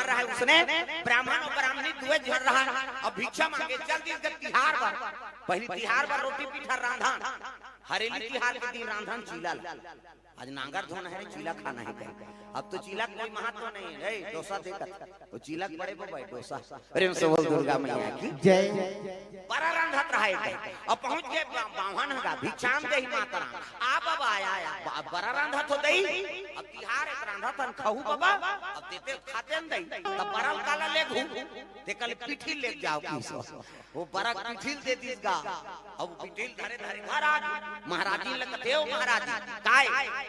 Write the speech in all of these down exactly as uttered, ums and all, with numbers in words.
रहय उसने, ब्राह्मण अउ ब्राह्मणी दुए झन रहय। अब भिक्षा मांगे चल दिस गा तिहार बर। पहिली तिहार बर रोटी पीठा रांधन, हरेली तिहार के दिन रांधन चीला ल। आज नांगर धोना हे रे, चीला खाना हे कहे। अब तो चीला के कोई महत्व नहीं हे रे, डोसा दे कथे। वो चीला के बड़े बबा हे, डोसा। प्रेम से बोल दुर्गा मैया की। जय। बरा रांधत रहय कहे। अब पहुंच गे बा-, बाम्हन ह गा, भिक्षाम देहि मातरम। आ बबा, आय, आय, आय। बा-, बरा रांधत हो दई। अब तिहार हे त रांधत हन, खाहू बबा। अब देते खाते न दई। तब बरा ल काला लेगहू। तेकर ले पीठी ल लेग जाव कहिस। वो बरा ल पीठी ल दे दिस गा। अब पीठी ल धरे धरे घर आ गे। महाराजिन ल कथे, "ओ महाराजिन, काय?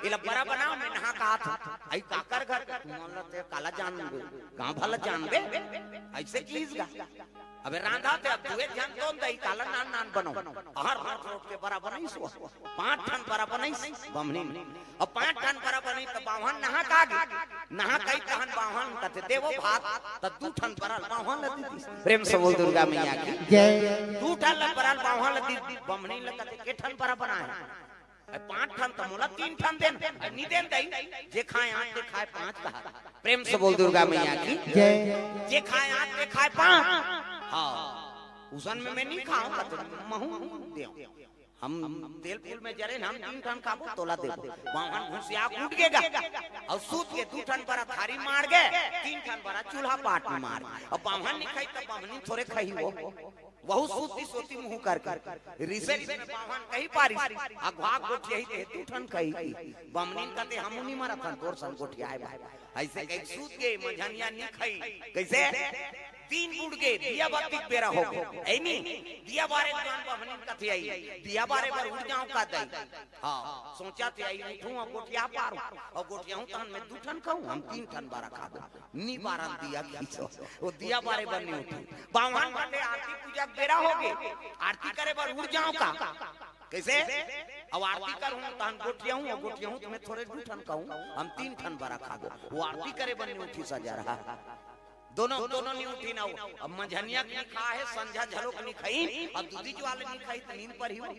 एला बरा बनाव, मैं नहा के आत हंव।" "अई काकर घर?" "तुमन ल ते काला जानबे, गांव भर ल जानबे?" अइसे किहिस गा। अबे रांधत हे, अब दुए झन तोन दई, काला नान नान बनाव। अहर रोट रोट के बरा बनइस वो। पांच ठन बरा बनइस, बम्हनी। अब पांच ठन बरा बनइस त बाम्हन नहा के आ गे। नहा के आइस तहन बाम्हन कथे, "दे वो भात।" त दू ठन बरा ल बाम्हन ल दे दिस। प्रेम से बोल दुर्गा मैया की। जय। दू ठन ल बरा ल बाम्हन ल दे दिस, बम्हनी ल कथे, "के ठन बरा बनाय हस?" "अरे पांच ठन त मोला तीन ठन देन।" "अरे नी देन दई, जे खाय आंच ते खाय पांच," कहा। प्रेम से बोल दुर्गा मैया की। जय। "जे खाय आंच ते खाय पांच।" हाँ, उसन में मैं नी खांव, कथे महूं देंव। हम तेल फूल में जरेन, हम तीन ठन खाबो, तोला देबो। बाम्हन घुसिया के उठ गे गा। अउ सूत गे, दू ठन बरा थारी माड़ गे, तीन ठन बरा चूल्हा पाट में माड़ गे। अब बाम्हन नी खाही त बम्हनी थोरे खाही वो। वहू सूती सोती मुंह करके। रिसे रिसे में बाम्हन कहि पारिस, अघवा के गोठियाही ते दू ठन खाही। बम्हनी कथे, "हमू नी मरत हन तोर सन गोठियाय बर।" अइसे कहि सूत गे, मंझनिया नी खाही। कइसे? दिन बुड़ गे, दिया बाती के बेरा हो गे। अइनी, दिया बारे के दुवान बम्हनी कथे अई, "दिया बारे बर उठ जांव का दई?" हाँ, सोचथे अई, "उठहूं अउ गोठिया पारहूं, अउ गोठियाहूं तहन मैं दू ठन खाहूं, हम तीन ठन बरा खाबो।" नी बारन दिया कहिस वो, दिया बारे बर नी उठिस। बाम्हन कथे आरती पूजा के बेरा हो गे, आरती करे बर उठ जांव का? कइसे? अब आरती करहूं तहन गोठियाहूं, अउ गोठियाहूं त मैं थोरे दू ठन खाहूं, हम तीन ठन बरा खाबो। वो आरती करे बर नी उठिस गा। दूनों, दूनों नी उठिन। अब मंझनिया के नी खाहे, संझा घलोक नी खाही, अब दूधी जुवार ले नी खाही त नींद परही वो।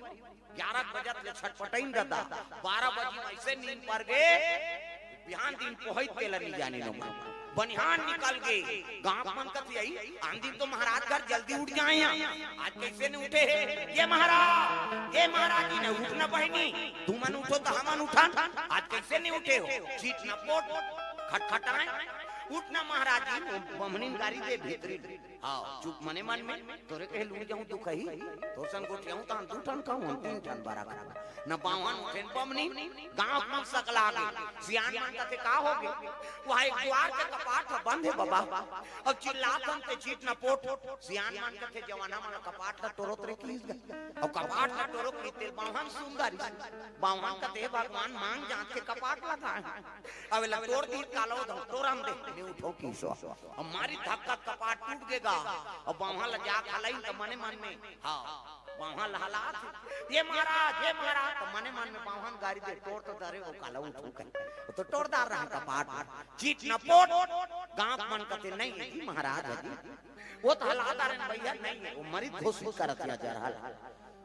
ग्यारह बजत ले छटपटाइन ददा, बारह बजे अइसे नींद पर गे, बिहान दिन पोहइस तेला नी जानिन ओमन। बनिहान निकल गे, गांव के मन कथे अई, "आन दिन तो महाराज घर जल्दी उठ जाय हंव, आज कइसे नी उठे हे?" "ये महाराज, ये महाराज जी ने उठ ना बहिनी, तुमन उठो त हमन उठन, आज कइसे नी उठे हो?" चीट न पोट, खटखटाय, "उठ ना महाराज जी," बम्हनिन गारी दे भीतरी। हाँ, चुप मने मन में, "तोरे कहे लुट जाहूं दुखही, तोर सन गोठियाहूं तहन दू ठन खाहूं, हम तीन ठन बरा खाहूं।" न बाम्हन उठे न बम्हनी, गांव के मन सकला गे। सियान मन कथे, "का हो गे?" "वो एक दुवार के कपाट ह बंद हे बबा, अउ चिल्लात हन ते चीट न पोट।" सियान मन कथे, "जवाना मन कपाट ल टोरत रहे किहिस गा, अउ कपाट ल टोरो कहिस ते बाम्हन सुन डारिस।" बाम्हन कथे, "हे भगवान, मांग जांच के कपाट ल काय हंव, अब एला टोर दिही काला ओ धम टोरन दे, नी उठव किहिस वो।" अब मारिस धक्का, कपाट टूट गे गा। अब बाम्हन ल जाके हलाइन त मने मन में, हाँ, बाम्हन ल हलात हे, "ये महाराज, ये महाराज," त मने मन में बाम्हन गारी दे, "टोर तो डारे हो काला उठव कहे, वो तो टोर डारे रहे कपाट, चीट न पोट।" गांव के मन कथे, "नहीं हे जी महाराज हे जी, वो तो हला डारेन भइया, नहीं हे, वो मरिस घोषित करत हे जरहल।"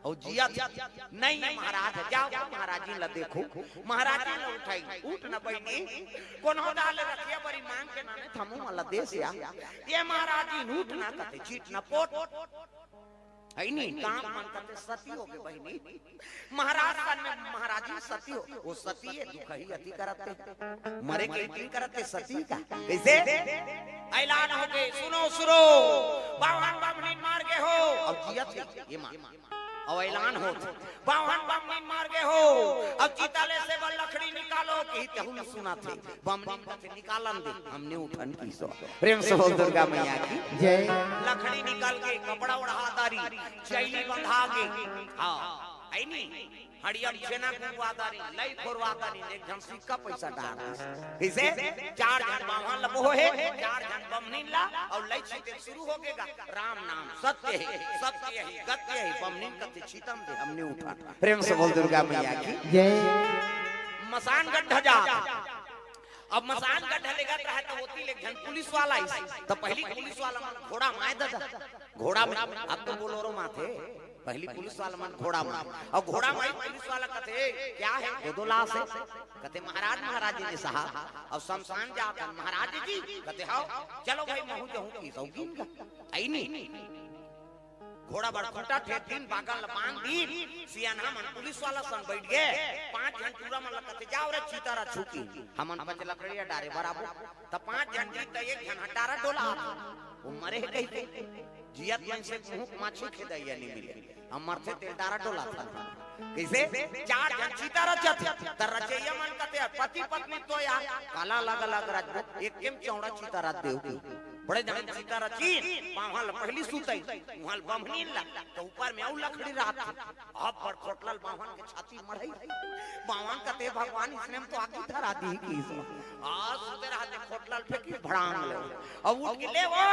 अउ जियत हे, "नहीं हे महाराज, जाव महाराजिन ल देखव।" महाराजिन ल उठाइन, "उठ न बहिनी, कोनो डार ले रखिया बरी मांग के लाने त हमू मन ल देस या।" "ये महाराजिन उठ ना," कथे, "चीट न पोट।" अइनी, गांव के मन कथे, "सती हो गे बहिनी।" महाराज सन में महाराजिन सती हो, वो सती हे, दुखही अति करत हे, मरे के इतनी करत हे सती का। कइसे? ऐलान हो गे, "सुनो, सुनो, बाम्हन बम्हनिन मार गे हो।" अब जियत हे, ये मां। अब ऐलान होत, "बाम्हन बम्हनिन मार गे हो, अब चिता लेसे बर लकड़ी निकालो," कहिथे, तहू नी सुनत हे। बम्हनिन कथे, "निकालन दे, हम नी उठन किहिस वो।" प्रेम से बोल दुर्गा मैया की। जय। लकड़ी निकल गे, कपड़ा ओढ़ा डारिस, चैली बंधा गे। हाँ, अइनी, हड़िया म छेना कुंदवा डारिस, लई फोरवा डारिस, एक झन सिक्का पइसा डार दिस। कइसे? चार झन बाम्हन ल बोहे, चार झन बम्हनिन ल, अउ लई छिते शुरू हो गे गा, "राम नाम सत्य हे, सत्य हे, गत्य हे।" बम्हनिन कथे, "छितन दे, हम नी उठन।" प्रेम से बोल दुर्गा मैया की। जय। मसान गड्ढा जात। अब मसान गड्ढा लेगत रहय त ओती ले एक झन पुलिस वाला आइस। त पहिली पुलिस वाला मन घोड़ा म आय ददा। घोड़ा में, अब तो बोलेरो म आथे। पहली पुलिस वाला मन घोड़ा मार, अउ घोड़ा मार पुलिस वाला कथे, "क्या है?" "दो दो लाश है।" कथे, "महाराज, महाराज जी ने साहब।" अउ शमशान जात हन, "महाराज जी।" कथे, "हव।" "चलो भाई, महूं जहूं की सौगीन का।" अइनी घोड़ा बड़ खूंटा ठेक दिन, बागन ल बांध दिन, सियान मन पुलिस वाला संग बैठ गे। पांच झन टूरा मन ल कथे, "जाव रे, चिता रचहू।" "हमन पच लकड़िया डारे बराबर।" त पांच झन जी त एक झन ह डारा डोलात हे, ओ मरे हे कहिके। जियत मन से मुंह माछी खेदइया नी मिले, हम मरथे तेल डारा डोलात हन। कइसे? चार झन चिता रचत हे, त रचइया मन कथे, "पति पत्नी तो यार काला अलग अलग रचबो, एके म चौड़ा चिता रच देव।" बड़े झन चिता रचिन, बाम्हन ल पहली सुतइन, उहां ल बम्हनीन ला, त ऊपर में अउ लकड़ी रहत हे। अब बड़ खोटलल बाम्हन के छाती मढ़ई। बाम्हन कथे, "भगवान, इसने म तो आगी धरा दी।" कि आ सुते रहत हे, खोटलल फेंकिस भड़ांग ले। अउ उठ के, "ले वो,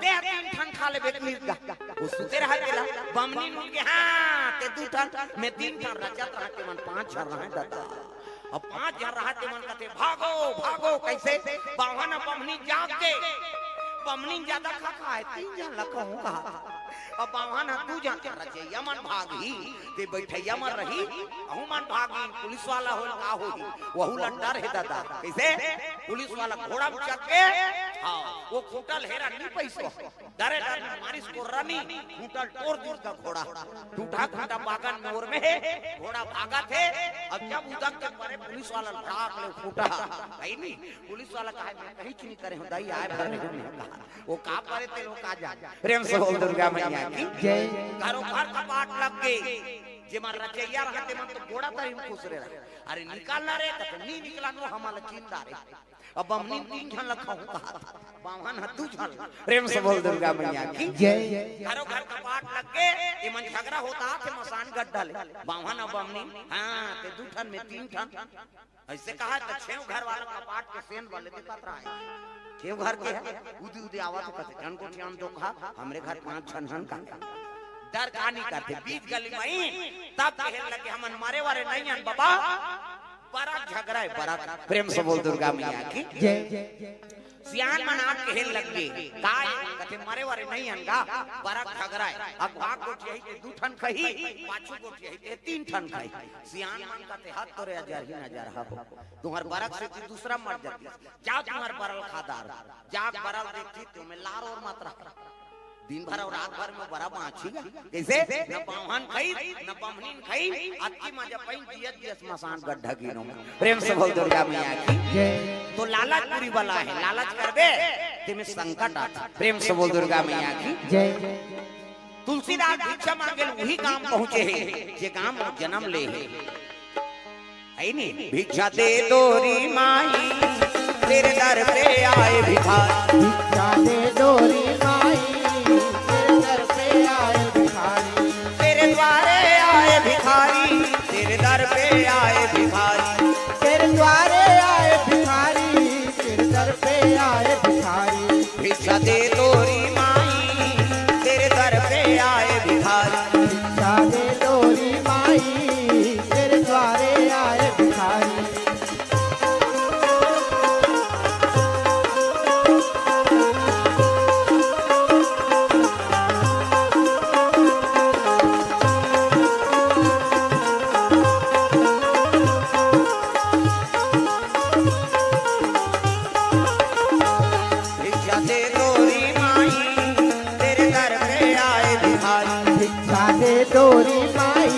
तें तीन ठन खा लेबे।" कि गा, ओ सुते रहत हे ला, बम्हनीन उठ के, "हां, तें दू ठन, में तीन ठन।" रचत रहत हे मन पांच झन रहय ददा। अब पांच झन रहत हे मन कथे, "भागो, भागो।" कइसे? बाम्हन ह बम्हनीन जाग गे, बम्हनीन जादा खा खाय, तीन झन ल कहूं कहा। अब बाम्हन ह दू झन, रचइया मन भागही, ते बइठइया मन रही, अहू मन भागही, पुलिस वाला होय का होही, वहू ल डर हे ददा। कइसे? पुलिस वाला घोड़ा म चढ़ गे, हां, ओ खूंटा ल हेरा नी पइस। डरे डर में मारिस कोर्रा नी, खूंटा ल टोर दिस गा घोड़ा। टूटा खूंटा बागन में ओर में हे, घोड़ा भागत हे। अब जब उदक के परे पुलिस वाला ल भड़ाक ले खूंटा, अइनी, पुलिस वाला कहे, "में कहीं च नी करे हंव दाई, आय भर में हंव।" ओ का परे तेल ओ का जान। प्रेम से बोल दुर्गा मैया की जय। घरो घर कपाट लग गे, जेमन रचइया रहय तेमन तो गोड़ा तरी म खुसरे रहय। "अरे निकल ना रे," कथे, "नी निकलंव, हमन ल चिन डारे।" अब बम्हनीन तीन झन ल खाहूं कहा, बाम्हन ह दू झन ल। प्रेम से बोल दुर्गा मैया की जय। घरो घर कपाट लग गे, एमन झगरा होत हे मसान गड्ढा ले। बाम्हन अउ बम्हनीन, हां, तें दू ठन में तीन ठन। अइसे कहा त छेव घर वाला कपाट के सेंध वाले दिखत रहय। छेव घर के हे, उदी उदी आवत हे कथे, "झन गोठियान तो कहा, हमरे घर पांच झन हन का।" डर का नी करथे, बीच गली म आइन, तब कहे लगे, "हमन मरे वरे नइ हन बबा।" बरक झगरा हे, बरक। प्रेम से बोल दुर्गा मैया की जय। सियान मन आके कहे लग गे, "का ए?" कथे, "मरे वरे नइ हन गा, बरक झगरा हे। अगवा गोठियाही ते दू ठन खाही, पाछू गोठियाही ते तीन ठन खाही।" सियान मन कथे, "हद तोरे अजर ही नजर हव, तुंहर बरक सेती दूसरा मर जातिस। जाव तुंहर बरल खा डारव।" जाके बरल देखतिस ते ओमे लार ओर मत रहय। दिन भर अउ रात भर में बरा बांचही गा। कइसे? न बाम्हन खाइस, न बम्हनीन खाइस, अतकी मजा पाइन, जियत जियत मसान गड्ढा गिनो। प्रेम से बोल दुर्गा मैया की जय। तो लालच बुरी बला हे, लालच करबे, तेमे संकट आथे। प्रेम से बोल दुर्गा मैया की जय। तुलसीदास भिक्षा मांगे ल उही गांव पहुंचे हे, जे गांव म जनम ले हे। अइनी, "भिक्षा दे दो री माई, तेरे दर पे आए भिखारी।" भिक्षा दे दो री माई, तेरे दर पे आए भिखारी। तेरे द्वारे आए भिखारी, तेरे दर पे आए भिखारी। तेरे द्वारे आए भिखारी, तेरे दर पे आए भिखारी। भिक्षा दे दो री माई, तेरे दर पे आए भिखारी। भिक्षा दे दो री माई, तेरे द्वारे आए भिखारी। भिक्षा दे दो री माई, तेरे दर पे आए भिखारी। भिक्षा दे दो री माई,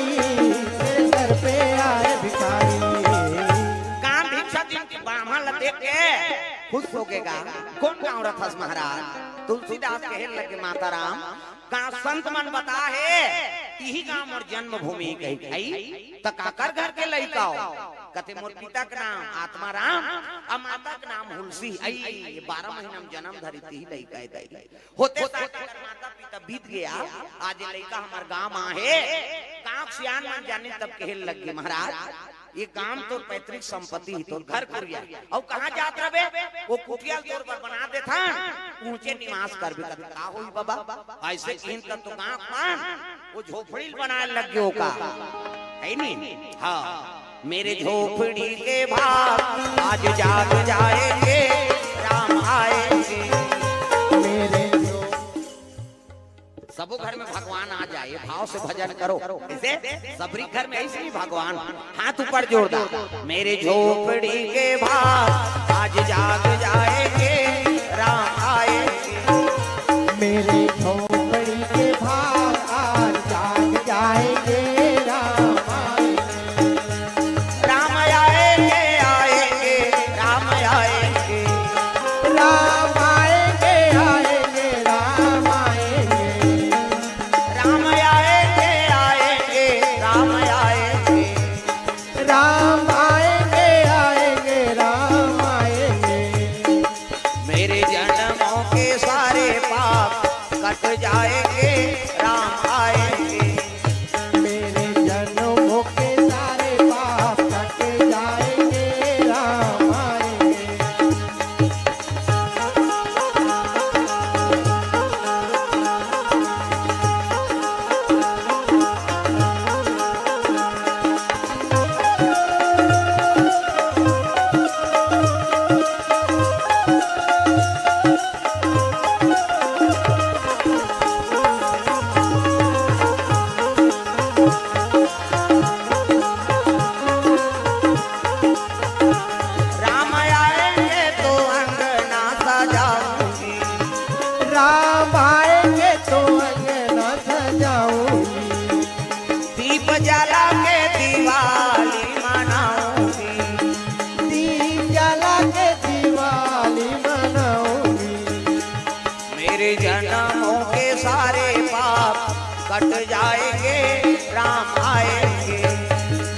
तेरे दर पे आए भिखारी। गांव भिक्षा दिन के बाम्हन ल देख के खुश हो गे गा। कोन गांव रथस महाराज? तुलसीदास कहे लगे, "माता राम, गांव संत मन बताय हे, इही गांव मोर जन्मभूमि कहिके।" "अई, त काकर घर के लइका ओ?" कथे, "मोर पिता के नाम आत्माराम, अउ माता के नाम हुलसी।" "अई, ये बारह महीना में जन्म धरी, तिही लइका ए दाई।" होते साल अगर माता पिता बीत गे, आज लइका हमर गांव म आहे, गांव के सियान मन जानिन तब कहे लग गे, "महाराज, ये गांव तोर पैतृक संपत्ति हे, तोर घर कुरिया हे, अउ कहां जात रहिबे? ओ कुटिया ल तोर बर बना देथन, उहंचे निवास करबे।" कथे, "का होही बबा?" अइसे कहिन तब तो गांव के मन ओ झोपड़ी ल बनाय लग गे ओ का, हे नी? हां। मेरे झोपड़ी के भाग आज जाग जाएंगे, राम आएंगे। मेरे सब वो घर में भगवान आ जाए, भाव से भजन करो। कैसे? सबरी घर में ऐसे ही भगवान। हाथ ऊपर जोरदार। मेरे झोपड़ी के भाग आज जाग जाएंगे, राम आएंगे। मेरे झोपड़ी के भाग आज जाग जाएंगे, राम आएंगे। राम आएंगे, आएंगे, राम आएंगे। राम आएंगे, आएंगे, राम आएंगे। राम आएंगे, आएंगे, राम आएंगे। राम आएंगे, आएंगे, राम आएंगे। मेरे जन्मों के सारे पाप कट जाएंगे, राम आएंगे। मेरे जन्मों के सारे पाप कट जाएंगे, राम आएंगे। राम आएंगे तो अंगना सजाऊंगी। राम आएंगे तो अंगना सजाऊंगी। दीप जला के दिवाली मनाऊंगी। दीप जला के दिवाली मनाऊंगी। मेरे जन्मों के सारे पाप कट जाएंगे, राम आएंगे।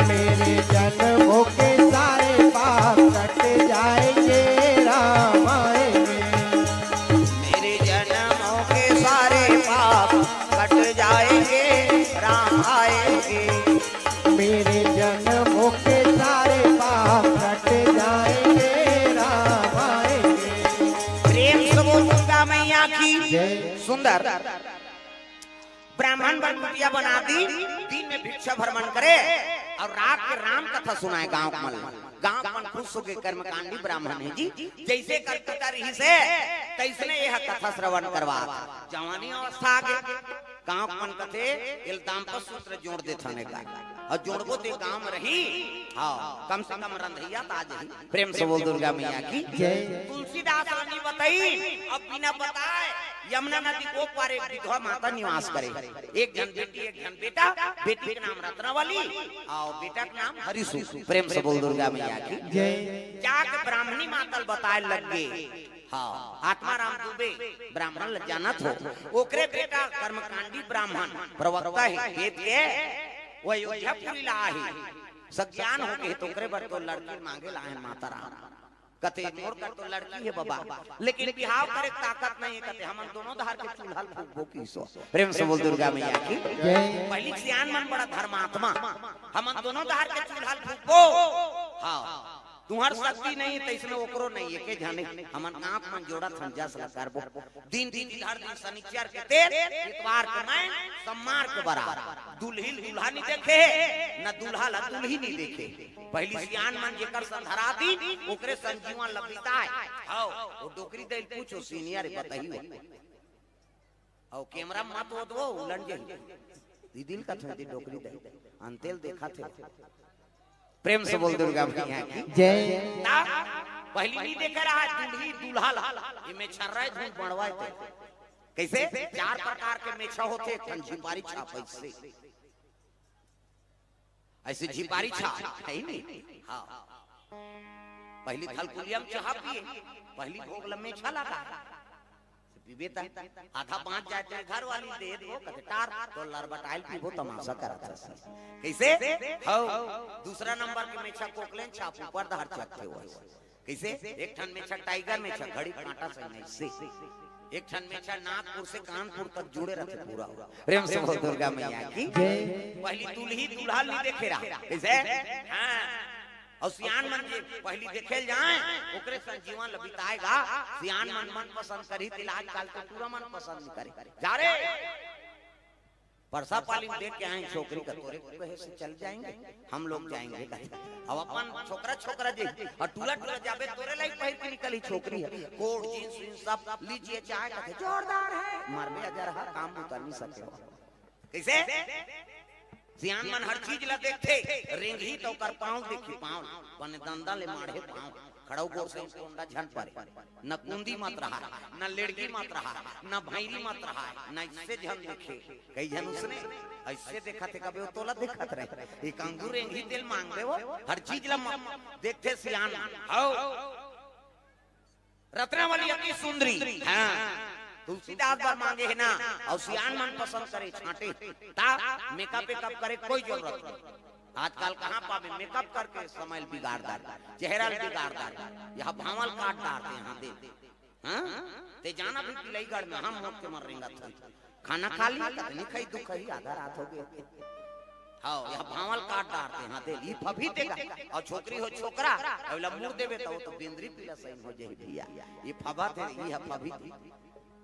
मेरे जन्मों के सारे पाप कट जाएंगे, राम आएंगे। मेरे जन्मों के सारे पाप कट जाएंगे, राम आएंगे। मेरे जन्मों के सारे पाप कट जाएंगे, राम आएंगे। प्रेम से बोल दुर्गा मैया की। जय। सुंदर। ब्राह्मण बर कुटिया बना दी, दिन में भिक्षा भ्रमण करे और रात के राम कथा सुनाए गांव के मन ला। गांव के मन खुश होके, कर्मकांडी ब्राह्मण हे जी, जइसे कर पिता रहिसे तइसने एह कथा श्रवण करवात। जवानी अवस्था आ गे, गांव के मन कथे, "एला दाम्पत्य सूत्र जोड़ देथन एकर, अउ जोड़बो ते गांव में रही।" हाँ, कम से कम रंधइया त आ जाही। प्रेम से बोल दुर्गा मैया की। जय। तुलसीदास रानी बताई, अब बिना बताए यमुना नदी के ओ पार एक विधवा माता निवास करे। एक झन बेटी, एक झन बेटा, बेटी के नाम रत्नावली अउ बेटा के नाम हरिसु। प्रेम से बोल दुर्गा मैया की। जय। जाके ब्राह्मणी माता ल बताए लग गे। हाँ, आत्माराम दुबे ब्राह्मण ल जानत हो, ओकरे बेटा कर्मकांडी ब्राह्मण प्रवक्ता हे, वेद के, ओ अयोध्यापुरी ला आही। सज्ञान हो गे त ओकरे बर तो लड़की मांगे ला हे माता राम। कथे, "मोर कर तो लड़की हे बबा, लेकिन बिहाव करे के ताकत नहीं हे।" कथे, "हमन दोनों धार के चूल्हा ल फूकबो किसो।" प्रेम से बोल दुर्गा मैया की। जय। पहिली सियान मन बड़ा धर्मात्मा, "हमन दोनों धार के चूल्हा ल फूकबो।" हाँ, तुंहर शक्ति नहीं, तइसने ओकरो नहीं, एके झने। हमन आंख मन जोड़त हन, जस ल करबो। दिन दिन हर दिन शनिचर के तेल, इतवार के मैं, सम्मार के बरात। दुल्हिन दूल्हा नहीं देखे, न दूल्हा ला दुल्हिन नहीं देखे। पहिली सियान मन जेकर संधरा दिन, ओकरे संजीवन ल बिताए। हव, ओ डोकरी दई ल पूछो, senior हे, बताही हो। अउ camera मत ओदवो, उलन जाही। दीदी ल कथों, दी डोकरी दई, अंते ल देखत हे। प्रेम से बोल दुर्गा मैया की। जय। ता पहिली नहीं देखे रहा, दूल्ही दूल्हा ला, ये मेछर्रा हे, धुन बड़वा हे ते। कइसे? चार प्रकार के मेछा होथे, एक ठन झिपारी छाप अइसे। अइसे झिपारी छाप, हे नहीं? हाँ। पहिली थलकुलिया म चहा पिए, पहिली भोग ल मेछा लगा। पीबे त आधा बाँच जाए, तेरे घर वाली दे दो, कथे, "टार, तो लरबटाइल पीबो, तमाशा करत हस।" कइसे? हव, दूसरा नंबर के मेछा कोकलेन छाप ऊपर धार चढ़थे हो। कइसे? एक ठन मेछा tiger मेछा, घड़ी कांटा सही नहीं से। एक ठन मेछा नागपुर से कानपुर तक जुड़े रथे पूरा। प्रेम से बोल दुर्गा मैया की। जय। पहिली दुल्ही दूल्हा ल नहीं देखे रहा। कइसे? हाँ। अउ सियान मन जे पहिली देखे ल जाए, ओकरे संग जीवन ल बिताए गा। सियान मन मन पसंद करही, तेला आजकल तो पूरा मन पसंद नहीं करे। जा रे। परसा पाली में देख के आए छोकरी का, तोरे कहे से चल जाएंगे, हम लोग जाएंगे। अब अपन छोकरा छोकरा जी, और टूला टूला जाबे, तोरे लाई पहिर के निकली छोकरी है, कोट जींस वींस सब लीजिए, चाहे कथे जोरदार है, मरबे अजर हा, काम उतर नहीं सके हो। कैसे? सियान मन हर चीज ला देखथे, रेंगही त ओकर पाँव देखी, पाँव, बने दंदा ले माढ़े पाँव, खड़ऊ गोर से कोंडा झन परे, न कुंदी मत रहा, न लेड़गी मत रहा, न भैरी मत रहा, न इससे झन देखे। कई झन उसने ऐसे देखा थे, कबे वो तोला देखत रहे, एक अंगूर रेंगही तेल मांग दे वो, हर चीज ला म-, देखथे सियान। हौ। रत्नावली अति सुंदरी, हाँ, तुलसीदास बर मांगे है ना, और सियान मन पसंद करे छांटे, ता मेकअप वेकअप करे कोई जरूरत नहीं। आजकल कहाँ पावे, मेकअप करके समय बिगाड़ डार, चेहरा बिगाड़ डार, यह भांवल काट डारथे, हाँ दे, हाँ, ते जाना भी बिलईगढ़ में हम मोट के मर रेंगत हन। खाना खा लिया, कतनी खाई, दुख ही आधा रात हो गए। हाँ, यह भांवल काट डारथे, हाँ, दे, ई फभी तेगा। और छोकरी हो छोकरा, अउ ला मुड़ देबे त वो तो बेंदरी पीला सही हो जाही भैया। ई फबा थे, ई ह फभी थे।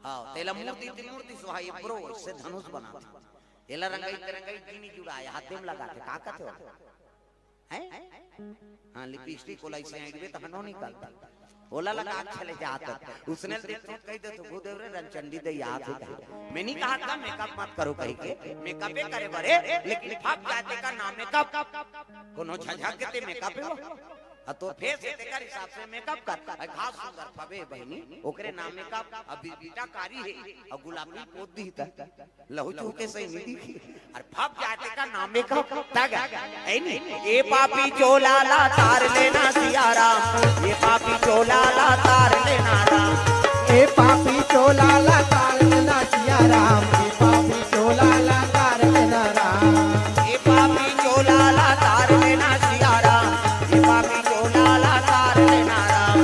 हाँ, तेला मुड़ दी, ती मुड़ दी, सो हा, ये ब्रो, इससे धनुष बनाथे। एला रंगई ते रंगई, जीनी जुड़ा, ये हाथे में लगाथे, का कथे हो? हैं? हाँ, लिपस्टिक ओला इसे आइबे त हनो निकल। ओला लगा के चले जात। उसने देख तो कह दे तो, "गुरुदेव रे, रंचंडी दे याद है।" मैं नहीं कहा था मेकअप मत करो कह के, मेकअपे करे बरे, लेकिन फब जाते का नाम मेकअप। कोनो झझक के ते मेकअप है वो। आ तो फेस है तेकर हिसाब से मेकअप कर। आ घास सुंदर फबे बहनी, ओकरे नाम मेकअप। अभी बेटा कारी है, और गुलाबी पोत दी था। लहू चूके सही नहीं दिखी। अरे फब जाते का नामे का तग। ऐ नी, ए पापी चोला ला तार लेना सिया राम, ए पापी चोला ला तार लेना राम। ए पापी चोला ला तार लेना सिया राम, ए पापी चोला ला तार लेना राम। ए पापी चोला ला तार लेना सिया राम, ए पापी चोला ला तार लेना राम।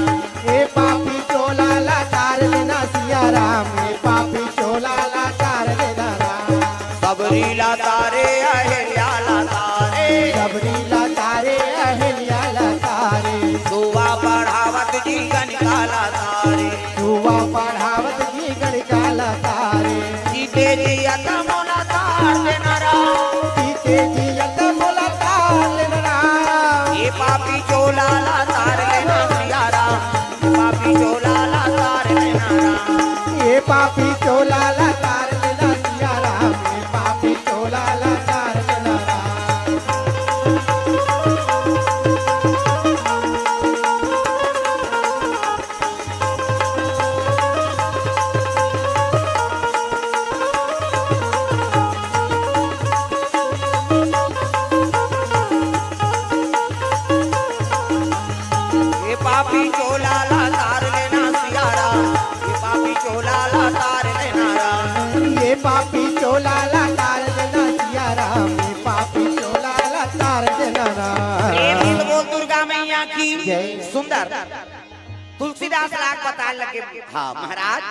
ए पापी चोला ला तार लेना सिया राम, ए पापी चोला ला तार लेना राम। सबरी ला तारे अहिल्या ला तारे। सबरी ला तारे अहिल्या ला तारे। दुआ पढ़ावत जी गणिका ला तारे। दुआ पढ़ावत जी गणिका ला तारे। जीते जियत मोला तार लेना राम। जीते जियत मोला तार लेना राम। ए पापी चोला ला तार लेना सिया राम। ए पापी चोला ला तार लेना राम। ए पापी चोला ला तार लेना सिया राम। ए पापी चोला ला तार लेना राम। ए पापी चोला ला तार लेना सिया राम, ए पापी चोला ला तार लेना राम। ए पापी चोला ला तार लेना सिया राम, ए पापी चोला ला तार लेना राम। प्रेम से बोल दुर्गा मैया की जय। सुंदर। तुलसीदास राग बताए लगे, हाँ महाराज,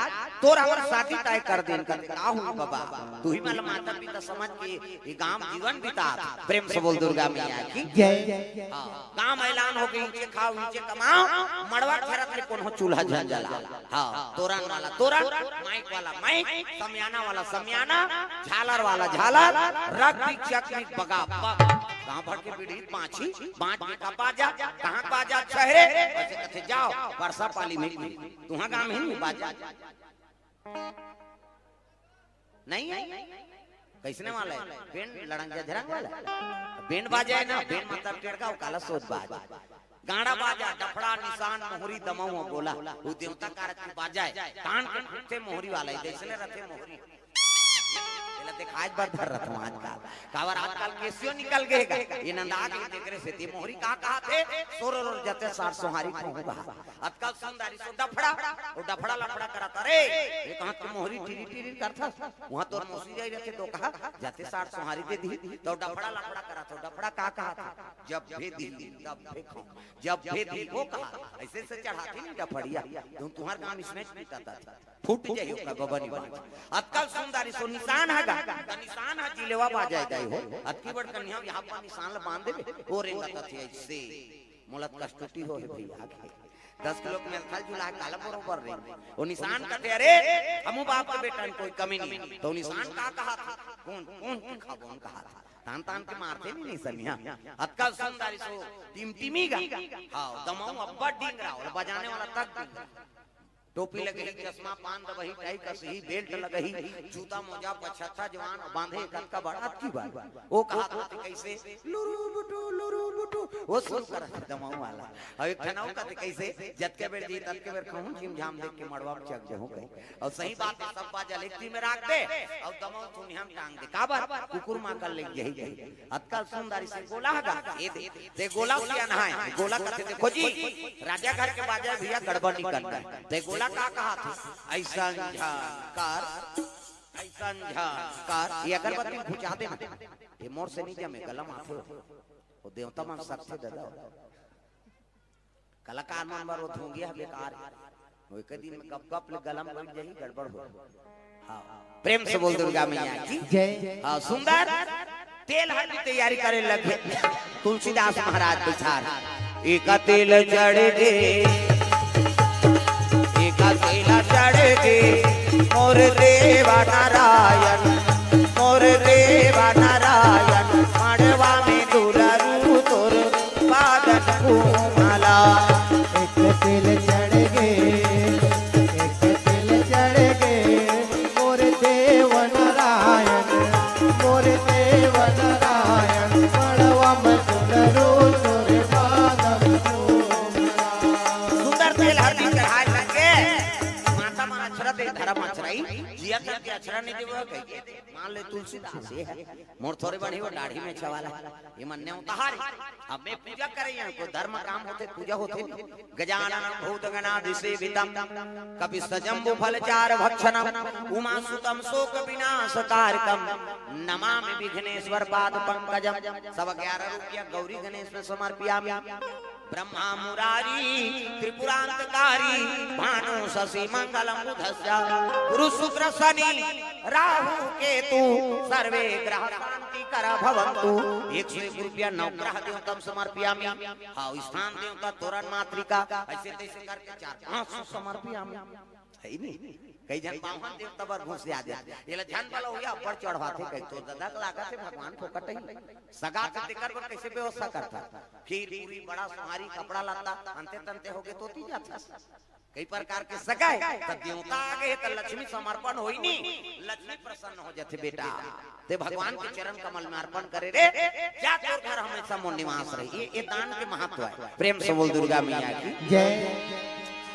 तोर हमर शादी तय कर देन कर, का हुई बाबा? तू ही मतलब माता पिता समझ के ये गांव जीवन बिता। प्रेम से बोल दुर्गा मैया की जय। हाँ, गांव ऐलान हो गई, ऊंचे खाओ, ऊंचे कमाओ, मड़वा खरत ले कोनो चूल्हा झन जला। हाँ, तोरन वाला तोरन, माइक वाला माइक, समियाना वाला समियाना, झालर वाला झालर, रग बिग चक बिग बगा बग। गांव भर के बीड़ी बांची, बांच मेकअप बाजा, कहाँ बाजा? शहरे। वैसे कथे जाओ, परसा पाली में की। तुहा गांव ही नहीं बाजा। नहीं है? कैसने वाला है? बैंड लड़ंग झरंग वाला? बैंड बाजा है ना, बैंड मतलब टेड़का, वो काला सोच बाज। गाड़ा बाजा, डफड़ा, निशान, मोहरी, दमऊ, गोला, वो देवता कारज के बाजा है। तान के फूटथे मोहरी वाला है, जैसने रथे मोहरी। एला देखाए बर धर रथों आजकल। काबर आजकल केसियो निकल गे गा। ये नंदा के तेकरे सेती मोहरी का कहाथे? सोर रोर जते सार सोहारी कहूँ बहा। अतका सुंदरी सो डफड़ा, वो डफड़ा लफड़ा करत, अरे, ये कहाँ के मोहरी टिरी टिरी करथस? वहाँ तोर मौसी जाई रहते तो कहा, जाते सार सोहारी दे दी, तो डफड़ा लफड़ा करत हो, डफड़ा का कहाथे? जब भी दी, तब भी खाऊं। जब भी दी, वो कहा, ऐसे से चढ़ाती नहीं डफड़िया, तुम तुम्हार काम इसमें पीता था। फूट जाई ओकर बबनी बाज। अतका सुंदरी सो निशान है गा, त निशान है जिलेवा बाजाए दाई हो। अतकी बड़ कन्या यहाँ पर निशान ल बांध देबे, ओ रेंगत अथे ऐसे। मोला कष्टुटी हो हे भैया के। दस किलो के मेलथल जुला काला बरोबर रे। वो निशान कथे, "अरे, हमू बाप के बेटा हन, कोई कमी नहीं।" तो निशान का कहा था? कौन, कौन के खाबो, कहा था? तान तान के मारथे नहीं, नहीं समिया। अतका सुंदर सो टिमटिमी गा। हाँ, दमाऊ अब्बड़ डिंगरा, और बजाने वाला तक डिंगरा। टोपी लगही, चश्मा, पान दबही, टाई कसही, बेल्ट लगही, जूता मोजा पछत्ता जवान बांधे, कतका बड़ा की बात। वो कहा था कैसे, "लुरु बुटु, लुरु बुटु", वो शुरू करत दमाऊ वाला। अब एक ठन अउ कथे कैसे, "जतके बेर जी, ततके बेर खाहूं, झिमझाम देख के मड़वा में चक जहूं" कहे। और सही बात है, सब बाजा लेगती में राख दे, और दमाऊ चुनिया में टांग दे। काबर? कुकुर मां कर ले यही कही। अतका सुंदर इसे गोला हगा, ये दे। ते गोला सियान है, गोला कथे, "देखो जी, राजा घर के बाजा भैया गड़बड़ नहीं करना है।" ते गोला का कहा था? "ऐसा झंकार, ऐसा झंकार।" ये अगरबत्ती बुझा देना। ये मोर से नहीं जमे, गलम आथे। वो देवता मन सकथे दादा। कलाकार मन बर वो धुंगिया बेकार हे। वो एक दिन में गप गप ले गलम बैठ जाही, गड़बड़ हो। हाँ, प्रेम से बोल दुर्गा मैया की। जय। हाँ, सुंदर तेल हल्दी तैयारी करे लगे तुलसीदास महाराज बिचार। "एका तेल चढ़ गे, एका तेल चढ़ गे, मोर देवा नारायण, मोर देवा नारायण, मड़वा में दुलरू तोर पादन घूमला।" एक तेल चढ़ गे, एक तेल चढ़ गे, मोर देव नारायण, मोर देव नारायण, मड़वा में दुलरू तोर पादन घूमला। सुंदर तेल हल्दी चढ़ाए लगे, माता मन अक्षरा दे धरम अक्षराई, जिया करके अक्षरा नहीं देवे कहिके। मान ले तुलसीदास ये है, मोर थोरे बड़ी वो दाढ़ी में छवाला, ये मन नेवताहार। अब मैं पूजा करे यहाँ, कोई धर्म काम होथे, पूजा होथे नहीं। गजानन भूत गणादिसेवितम, कपित्थ जम्बू फल चारु भक्षणम, उमा सुतम शोक विनाश कारकम, नमामि विघ्नेश्वर पाद पंकजम। सब ग्यारह रुपया गौरी गणेश में समर्पियामि। ब्रह्मा मुरारी त्रिपुरांतकारी, भानु शशि मंगलम बुधस्य, गुरु शुक्र शनि राहु केतु, सर्वे ग्रह शांति कर भवंतु। एक सौ एक रुपया नवग्रह देवतम समर्पियामि। हाँ, स्थान देवता तोरण मातृका, ऐसे तैसे करके चार पांच सौ समर्पियामि। है नहीं? कई झन बामन देवता बर घुस आ जाथे। एला झन बला होया, अब्बड़ चढ़वाथे, कही तो दादा के लागत हे भगवान फोकट ही। सगा के तेकर बर कैसे व्यवस्था करता? खीर पूरी, बड़ा सोहारी, कपड़ा लत्ता, अंते तंते होगे तो ती जाथे। कई प्रकार के सगा हे, त देवता आगे हे त लक्ष्मी समर्पण होई नी, लक्ष्मी प्रसन्न हो जाथे बेटा। ते भगवान के चरण कमल में अर्पण करे रे, जा तोर घर हमेशा मोर निवास रही। ये, ये दान के महत्व है। प्रेम से बोल दुर्गा मैया की। जय।